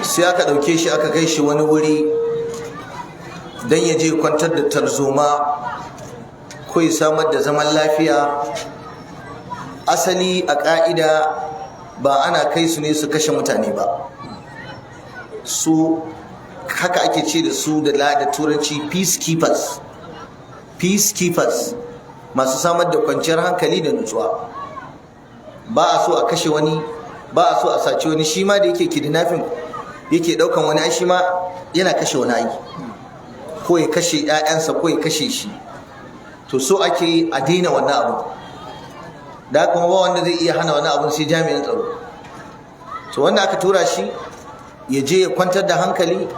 Sai aka ɗauke shi, aka kai shi wani wuri don ya je kwantar da tarzoma ko ya samar da zaman lafiya. Asali a ƙa'ida ba ana kai su ne su kashe mutane ba. Su haka ake ce da su da Turanci peacekeepers. Peacekeepers, masu samar da kwanciyar hankali da nutsuwa. Ba a so a kashe wani, ba a so a sace wani. Shi ma da yake kidnapping, yake daukan wani, ai shi ma yana kashe wani, ai ko ya kashe 'ya'yansa ko ya kashe shi. To, so ake a daina wannan abu. Da kuma ba wanda zai iya hana wannan abun sai jami'in tsaro. To, wanda aka tura shi ya je ya kwantar da hankali,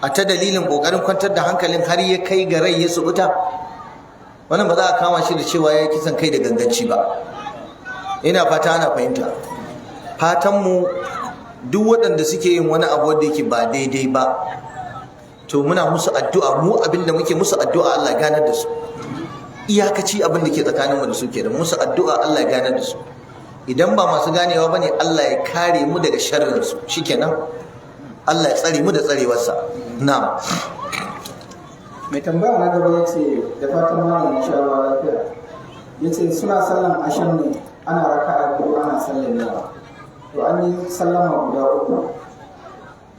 a ta dalilin kokarin kwantar da hankalin har ya kai ga rai ya subuta, wannan ba za a kama shi da cewa ya yi kisan kai da ganganci ba. Ina fata ana fahimta. Fatan mu, duk waɗanda suke yin wani abu wanda yake ba daidai ba, to muna musu addu'a. Mu abinda muke musu addu'a, Allah ya ganar da su. Iyakaci abin da ke tsakanin mu da su kenan, musu addu'a Allah ya ganar da su. Idan ba masu ganewa bane, Allah ya kare mu daga sharrin su. Shikenan, Allah ya tsare mu da tsarewarsa. Na'am. Mai tambaya na gaba ya ce, da fatan malam ya sha ruwa lafiya. Ya ce suna sallan asham ne, ana raka'a biyu, ana sallan yawa. To, an yi sallama guda uku,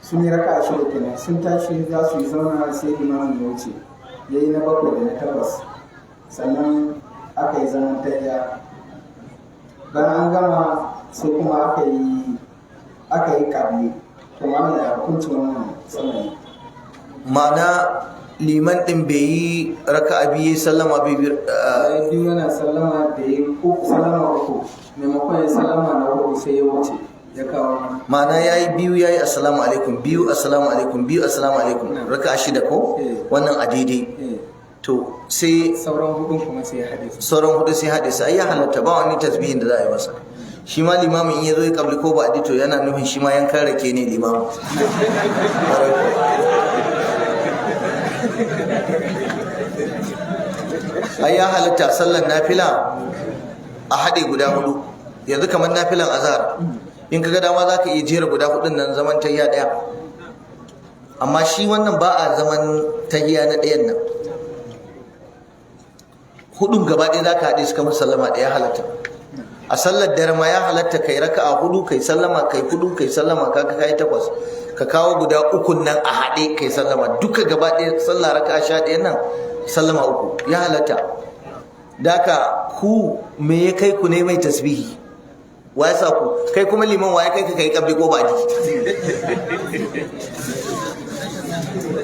sun yi raka'a shida kenan. Sun tashi za su yi zauna, sai limamin ya wuce ya yi na bakwai da na takwas. Sannan aka yi zaman tahiya. Bayan an gama, sai kuma aka yi kabli. To, malam, ya hukuncin wannan sallan? Ma'ana liman din bai yi raka'a biyu sallama bai bi? Bayan biyu yana sallama da ya uku, sallama uku, maimakon ya sallama na uku sai ya wuce ya kawo. Ma'ana ya yi biyu, ya yi assalamu alaikum, biyu, assalamu alaikum, biyu, assalamu alaikum, raka'a shida ko? Eh. Wannan a daidai. Eh. To, sai sauran hudun kuma sai ya haɗe su. Sauran hudu sai haɗe su. Ai ya halatta, ba wani tasbihin da za a yi masa. Shi ma limamin in ya zo ya kabli ko ba to yana nufin shi ma yankan rake ne limamin. Ƙwarai kuwa. Ai ya halatta sallar nafila a haɗe guda hudu. Yanzu kamar nafilan azhar, in ka ga dama za ka iya jera guda hudun nan zaman tahiya ɗaya. Amma shi wannan ba a zaman tahiya na ɗayan nan. Hudun gaba ɗaya za ka haɗe su kamar sallama ɗaya, halatta. A sallar dare ma ya halatta kai raka'a hudu, kai sallama, kai hudu, kai sallama, kaga kai takwas. Ka kawo guda ukun nan a haɗe, kai sallama, duka gaba ɗaya sallah raka'a 11 nan, sallama uku, ya halatta. Daka ku me ya kai ku ne mai tasbihi? Wa ya sa ku? Kai kuma liman, wa ya kai ka kai kabli ko badi?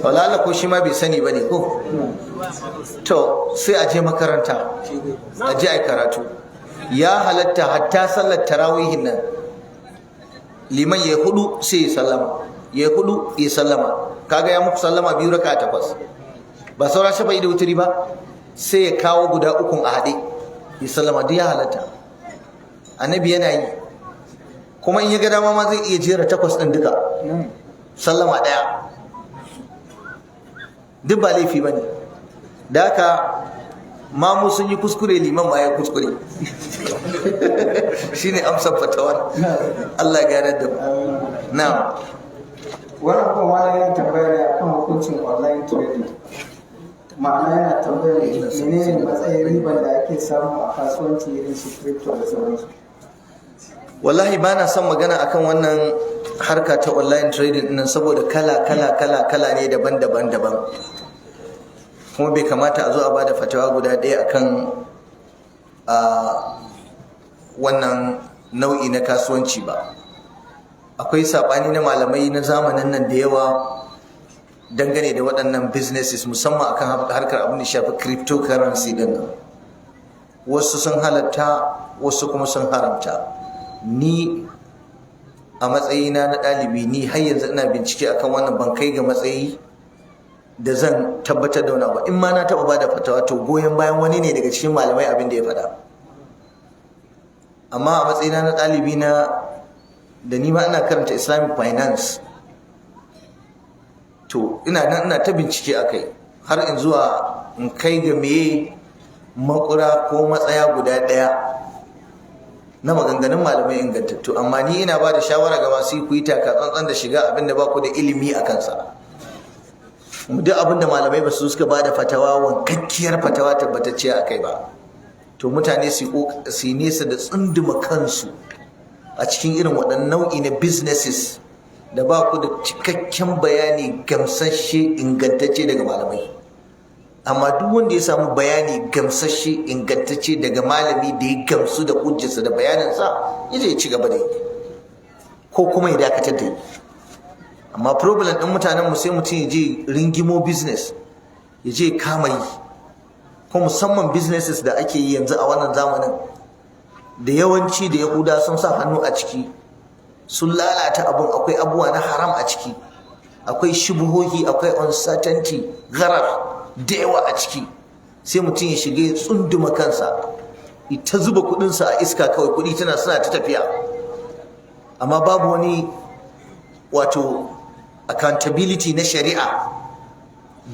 Wala ko shi ma bai sani bane ko? To, sai a je makaranta, a je a yi karatu. Ya halatta hatta sallar tarawihin nan, liman ya hudu sai ya sallama, ya hudu ya sallama. Kaga ya muku sallama biyu, raka takwas. Ba saura shafa'i da wuturi ba? Sai ya kawo guda ukun a haɗe ya sallama. Duk ya halatta, Annabi yana yi. Kuma in ya ga dama ma zai iya jera takwas ɗin duka sallama ɗaya. Duk ba laifi ba ne. Da haka mamu sun yi kuskure, liman ma ya kuskure. Shine amsar fatawar. Allah ya ganar da mu. Na'am. Wannan kuma malam yana tambaya ne akan hukuncin online trading. Ma'ana yana tambayar menene matsayin riban da ake samu a kasuwanci irin su crypto da sauransu. Wallahi ba na son magana akan wannan harka ta online trading nan, saboda kala kala kala kala ne, daban-daban daban. Kuma bai kamata a zo a bada fatawa guda ɗaya akan a wannan nau'i na kasuwanci ba. Akwai saɓani na malamai na zamanin nan da yawa dangane da waɗannan businesses, musamman akan harkar abin da shafi cryptocurrency din nan. Wasu sun halatta, wasu kuma sun haramta. Ni a matsayina na ɗalibi, ni har yanzu ina bincike akan wannan, ban kai ga matsayi da zan tabbatar da wani abu. In ma na taɓa bada fatawa, to goyon bayan wani ne daga cikin malamai abin da ya faɗa. Amma a matsayina na ɗalibi na da ni ma ina karanta Islamic finance, to ina nan ina ta bincike akai har in zuwa in kai ga meye makura ko matsaya guda ɗaya. Na maganganun malamai ingantattu. Amma ni ina ba da shawara ga masu yi, ku yi taka tsantsan da shiga abin da ba ku da ilimi a kansa. Duk abin da malamai ba su suka ba da fatawa, wankakkiyar fatawa tabbatacciya a kai ba, to mutane su yi nesa da tsunduma kansu a cikin irin waɗannan nau'i na businesses da ba ku da cikakken bayani gamsasshe, ingantacce daga malamai. Amma duk wanda ya samu bayani gamsasshe, ingantacce daga malami da ya gamsu da hujjarsa da bayaninsa, ya je ya ci gaba da yi ko kuma ya dakatar da yi. Amma problem ɗin mutanen mu, sai mutum ya je ringimo business, ya je kama yi, ko musamman businesses da ake yi yanzu a wannan zamanin da yawanci da Yahuda sun sa hannu a ciki, sun lalata abun. Akwai abubuwa na haram a ciki, akwai shubuhohi, akwai uncertainty, gharar da yawa a ciki. Sai mutum ya shiga ya tsunduma kansa, ta zuba kudinsa a iska kawai, kudi tana suna ta tafiya, amma babu wani wato accountability na shari'a,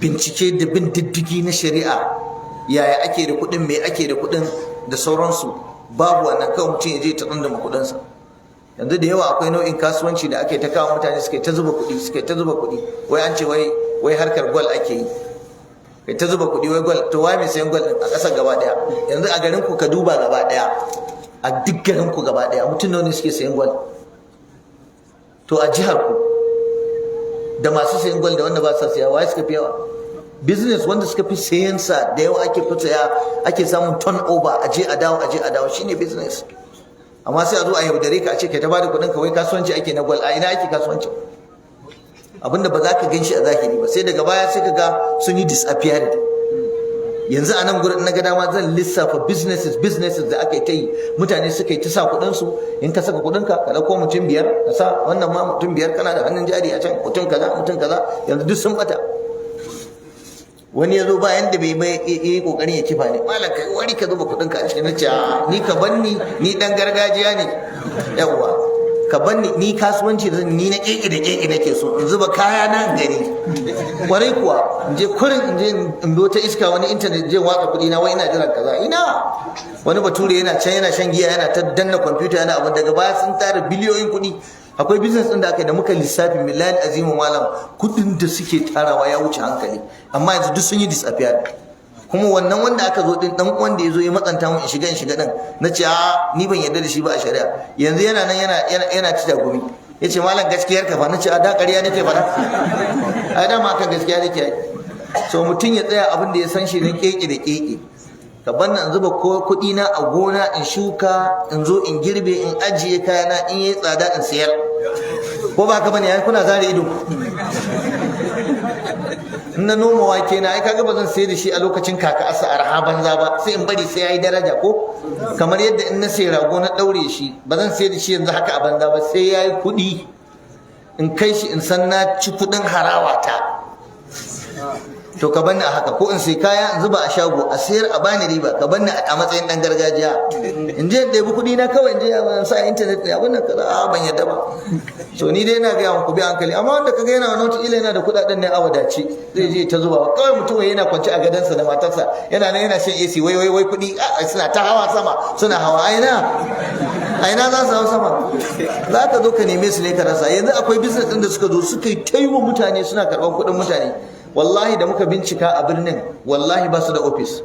bincike da bin diddigi na shari'a, yaya ake da kudin, me ake da kudin, da sauransu. Babu wannan. Kawai mutum ya je ta tsunduma kudinsa. Yanzu da yawa akwai nau'in kasuwanci da ake ta kawo, mutane suka ta zuba kuɗi, suka ta zuba kuɗi, wai an ce wai harkar gwal ake yi, kai ta zuba kuɗi, wai gwal. To wai mai sayan gwal a ƙasar gaba ɗaya? Yanzu a garin ku ka duba gaba ɗaya, a duk garin ku gaba ɗaya, mutum nawa ne suke sayan gwal? To a jihar ku, da masu sayan gwal da wanda ba sa saya, wai suka fi yawa? Business wanda suka fi sayan sa da yawa, ake fi saya, ake samun turnover, a je a dawo, a je a dawo, shine business. Amma sai a zo a yaudare ka, a ce kai ta bada kuɗin ka, wai kasuwanci ake na gwal. A ina ake kasuwanci? Abinda ba za ka gan shi a zahiri ba, sai daga baya sai ka ga sun yi disappeared. Yanzu a nan gurin na ga dama zan lissafa businesses da aka yi ta yi, mutane suka yi ta sa kuɗin su. In ka saka kuɗin ka, ka ɗauko mutum biyar ka sa, wannan ma mutum biyar, kana da hannun jari a can, mutum kaza, mutum kaza, yanzu duk sun bata. Wani ya zo bayan da bai bai yi kokarin ya kifa ne, "Malam, kai wari ka zuba kuɗin ka a cikin." Nace, "Ni ka banni, ni dan gargajiya ne. Yawwa, ka banni, ni kasuwanci da ni na keke da keke nake so in zuba kaya na gani." Kwarai kuwa, in je kurin in je in bi wata iska, wani internet, je watsa kuɗi na, wai ina jiran kaza. Ina wani bature yana can yana shan giya, yana ta danna kwamfuta, yana abin, daga baya sun tara biliyoyin kuɗi. Akwai business din da aka yi da muka lissafi, billahi azimu malam, kuɗin da suke tarawa ya wuce hankali, amma yanzu duk sun yi disappear. Kuma wannan wanda aka zo din, dan uwan da ya zo ya matsanta mun in shiga din, na ce a ni ban yarda da shi ba a shari'a. Yanzu yana nan yana ci gumi. Yace, "Malam, gaskiyar ka fa." Na ce, "A da ƙarya nake faɗa? Ai dama kan gaskiya nake." So mutum ya tsaya abin da ya san shi ne keke da keke. Ka banna in zuba kuɗi na a gona, in shuka, in zo in girbe, in ajiye kayana, in yi tsada in sayar. Ko ba ka bane? Ai kuna zare ido. In na noma wake na, ai kaga ba zan sayar da shi a lokacin kaka asa arha banza ba, sai in bari sai yayi daraja. Ko kamar yadda in na sayi rago na daure shi, ba zan sayar da shi yanzu haka a banza ba, sai yayi kuɗi, in kai shi, in san na ci kuɗin harawa ta. To ka banni a haka, ko in sai kaya in zuba a shago, a sayar, a bani riba. Ka banni a matsayin dan gargajiya, in je in ɗebi kuɗi na kawai, in je in sa internet ne abin nan kaza, a ban yadda ba. So ni dai ina gaya muku, bi hankali. Amma wanda kaga yana wani, wata yana da kuɗaɗen ne a wadace, zai je ta zubawa. Kawai mutum yana kwance a gadonsa da matarsa, yana nan yana shan AC, wai wai wai kuɗi suna ta hawa sama, suna hawa. Aina aina za su hau sama? Za ka zo ka neme su ne ka rasa. Yanzu akwai business ɗin da suka zo suka yi ta yi wa mutane, suna karɓar kuɗin mutane. Wallahi da muka bincika a birnin, wallahi ba su da office.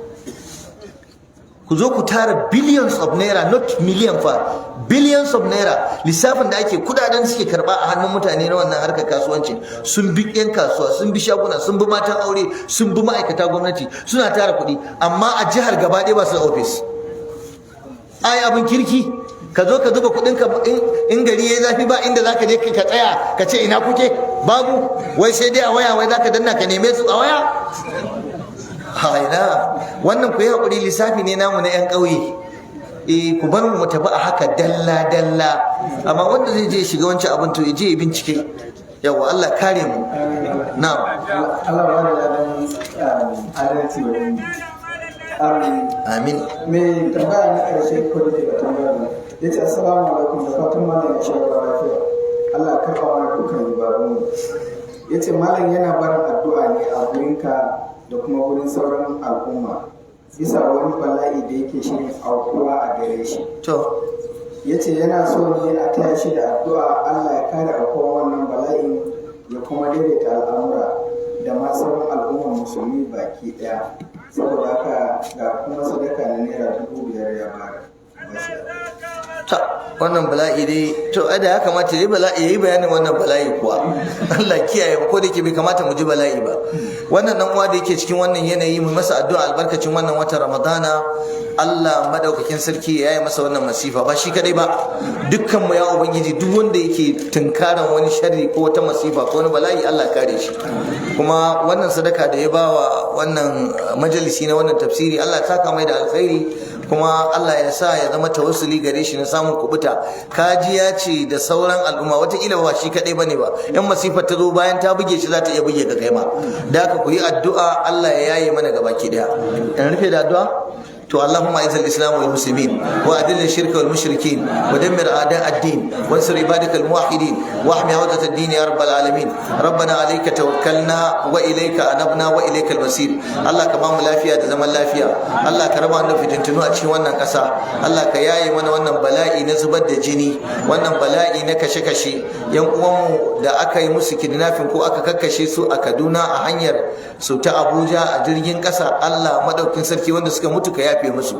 Ku zo ku tara billions of naira, not million fa, billions of naira. Lissafin da ake, kudaden suke karba a hannun mutane na wannan harkar kasuwanci, sun bi yan kasuwa, sun bi shaguna, sun bi matan aure, sun bi ma'aikata gwamnati, suna tara kuɗi, amma a jihar gaba ɗaya ba su da office. Ai abin kirki ka zo ka zuba kuɗin ka, in gari yayi zafi, ba inda zaka je ka tsaya ka ce ina kuke, babu. Wai sai dai a waya, wai zaka danna ka neme su a waya. Haina wannan, ku yi hakuri, lissafi ne namu na yan ƙauye. Eh, ku bar mu tafi a haka dalla dalla. Amma wanda zai je shiga wancan abin, to ya je ya bincike. Yawa, Allah kare mu. Na'am. Allah ba da ladan adalci wa. Amin. Mai tambaya na ƙarshe, ko da ba tambaya ba, ya ce, "Assalamu alaikum, da fatan malam ya sha lafiya. Allah karɓa mana dukkan ibadunmu." Ya ce malam yana barin addu'a ne a gurinka da kuma wurin sauran al'umma bisa wani bala'i da yake shirin aukuwa a gare shi. To. Ya ce yana so ne a taya shi da addu'a, Allah ya kare aukuwar wannan bala'in ya kuma daidaita al'amura da ma sauran al'ummar Musulmi baki daya. Saboda haka ga kuma sadaka na ₦5,000 ya bayar. Ta, wannan bala'i dai, to ai da ya kamata dai bala'i yayi bayanin wannan bala'i kuwa. Allah kiyaye mu, ko da yake bai kamata mu ji bala'i ba. Wannan dan uwa da yake cikin wannan yanayi, mu masa addu'a albarkacin wannan watan Ramadana, Allah madaukakin sarki ya yi masa wannan masifa. Ba shi kadai ba, dukkan mu, ya Ubangiji, duk wanda yake tunkaran wani sharri ko wata masifa ko wani bala'i, Allah kare shi. Kuma wannan sadaka da ya bawa wannan majalisi na wannan tafsiri, Allah ya saka mai da alkhairi, kuma Allah ya sa ya zama tawassuli gare shi na samun kubuta. Kaji ya ce da sauran al'umma, wataƙila ba shi kaɗai bane ba. In masifar ta zo, bayan ta buge shi, za ta iya buge ka kai ma. Da haka ku yi addu'a Allah ya yaye mana gabaki daya. In rufe da addu'a. To, اللهم اعز الاسلام والمسلمين واذل الشرك والمشركين ودمر اعداء الدين وانصر عبادك الموحدين واحمي عودة الدين يا رب العالمين. ربنا عليك توكلنا واليك انبنا واليك المصير. Allah ka bamu lafiya da zaman lafiya. Allah ka raba mu fitintunu a cikin wannan ƙasa. Allah ka yaye mana wannan bala'i na zubar da jini, wannan bala'i na kashe-kashe. Yan uwanmu da aka yi musu kidnapping ko aka kakkashe su a Kaduna a hanyar su ta Abuja a jirgin ƙasa, Allah madaukin sarki, wanda suka mutu ka yafe musu.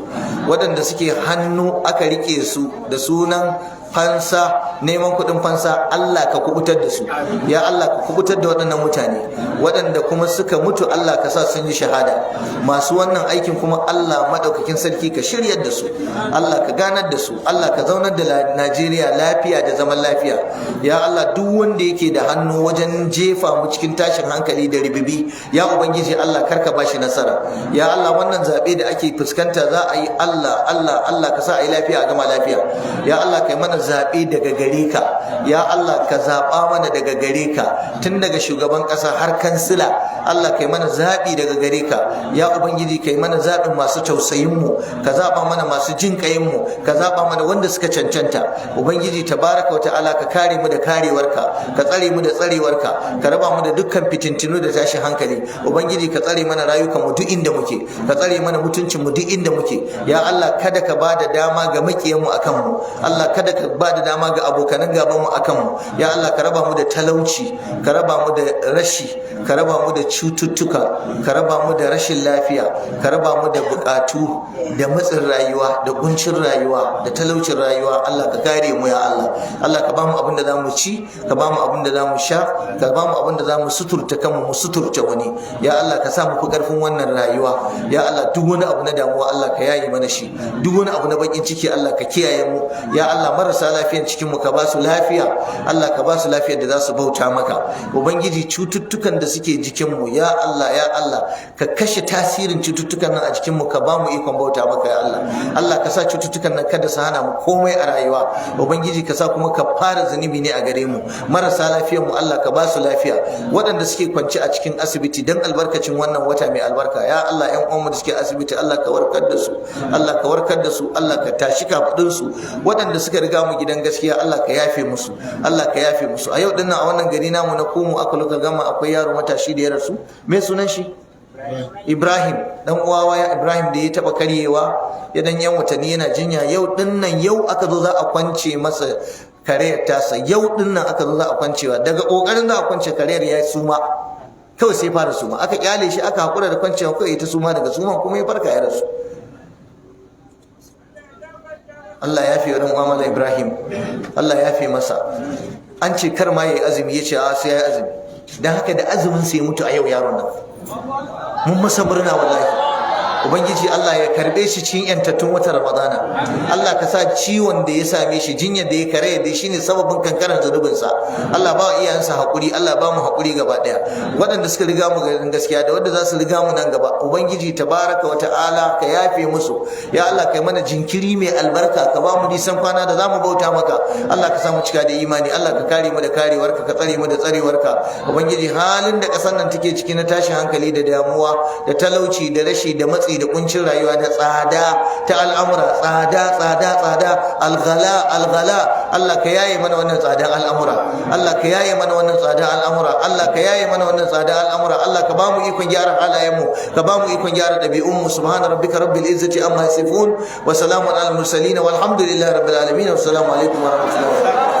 Waɗanda suke hannu aka rike su da sunan fansa, neman kuɗin fansa, Allah ka kubutar da su. Ya Allah, ka kubutar da waɗannan mutane. Waɗanda kuma suka mutu, Allah ka sa sun yi shahada. Masu wannan aikin kuma, Allah madaukakin sarki ka shiryar da su, Allah ka ganar da su. Allah ka zaunar da Najeriya lafiya da zaman lafiya. Ya Allah, duk wanda yake da hannu wajen jefa mu cikin tashin hankali da ribibi, ya Ubangiji Allah, karka bashi nasara. Ya Allah, wannan zaɓe da ake fuskanta za a yi, Allah, Allah, Allah ka sa a yi lafiya a gama lafiya. Ya Allah, kai mana zaɓe daga gare ka. Ya Allah, ka zaɓa mana daga gare ka, tun daga shugaban ƙasa har kansila. Allah, kai mana zaɓi daga gare ka. Ya Ubangiji, kai mana zaɓin masu tausayin mu, ka zaɓa mana masu jin ƙayin mu, ka zaɓa mana wanda suka cancanta. Ubangiji tabaraka wa ta'ala, ka kare mu da karewarka, ka tsare mu da tsarewarka, ka raba mu da dukkan fitintinu da tashin hankali. Ubangiji, ka tsare mana rayukan mu duk inda muke, ka tsare mana mutuncin mu duk inda muke. Ya Allah, kada ka ba da dama ga makiyan mu akan mu. Allah, kada ka ba da dama ga abokanan gaban mu akan mu. Ya Allah, ka raba mu da talauci, ka raba mu da rashi, ka raba mu da cututtuka, ka raba mu da rashin lafiya, ka raba mu da bukatu da matsin rayuwa da kuncin rayuwa da talaucin rayuwa. Allah, ka kare mu. Ya Allah, Allah ka ba mu abin da za mu ci, ka ba mu abin da za mu sha, ka ba mu abin da za mu suturta kanmu, mu suturta wani. Ya Allah, ka sa mu fi karfin wannan rayuwa. Ya Allah, duk wani abu na damuwa, Allah ka yaye mana shi. Duk wani abu na bakin ciki, Allah ka kiyaye mu. Ya Allah, marasa lafiyan cikin mu ka ba su lafiya. Allah, ka ba su lafiyar da za su bauta maka. Ubangiji, cututtukan da suke jikin mu, ya Allah, ya Allah, ka kashe tasirin cututtukan nan a jikin mu, ka ba mu ikon bauta maka. Ya Allah, Allah ka sa cututtukan nan kada su hana mu komai a rayuwa. Ubangiji, ka sa kuma ka fara zunubi ne a gare mu. Marasa lafiyar mu, Allah ka ba su lafiya. Waɗanda suke kwance a cikin asibiti, dan albarkacin wannan wata mai albarka, ya Allah, ƴan uwanmu da suke asibiti, Allah ka warkar da su, Allah ka warkar da su, Allah ka tashi kafadun su. Waɗanda suka riga mu gidan gaskiya, Allah ka yafe musu, Allah ka yafe musu. A yau dinnan a wannan gari namu na Kumu aka luka gama, akwai yaro matashi da ya rasu. Me sunan shi? Ibrahim, dan uwa ya Ibrahim da ya taba karyewa ya dan yan watanni yana jinya. Yau dinnan, yau aka zo za a kwance masa karayar tasa. Yau dinnan aka zo za a kwancewa, daga kokarin za a kwance karayar ya suma kawai, sai fara suma. Aka kyale shi, aka hakura da kwancewa, kawai ta suma. Daga suman kuma ya farka ya rasu. Allah ya fi wa dan uwa Ibrahim, Allah ya fi masa. An ce kar ma yayi azumi, yace a sai yayi azumi. Dan haka da azumin sai ya mutu a yau. Yaron nan mun masa murna wallahi. Ubangiji Allah ya karbe shi cikin yantattun watan Ramadana. Allah ka sa ciwon da ya same shi, jinyar da ya kare da shine sababin kankaran zunubin sa. Allah ba wa iyayensa hakuri, Allah ba mu hakuri gaba daya. Waɗanda suka riga mu garin gaskiya da wanda za su riga mu nan gaba, Ubangiji tabaraka wa ta'ala ka yafe musu. Ya Allah, kai mana jinkiri mai albarka, ka ba mu nisan kwana da zamu bauta maka. Allah ka sa mu cika da imani. Allah ka kare mu da karewarka, ka tsare mu da tsarewarka. Ubangiji, halin da ƙasar nan take ciki na tashin hankali da damuwa da talauci da rashi da matsi da matsi da kuncin rayuwa da tsada ta al'amura, tsada, tsada, tsada, الغلاء، الغلاء. Allah ka yaye mana wannan tsadan al'amura. Allah ka yaye mana wannan tsadan al'amura. Allah ka yaye mana wannan tsadan al'amura. Allah ka ba mu ikon gyara halayen mu, ka ba mu ikon gyara ɗabi'un mu. سبحان ربك رب العزة عما يصفون وسلام على المرسلين والحمد لله رب العالمين. والسلام عليكم ورحمة الله وبركاته.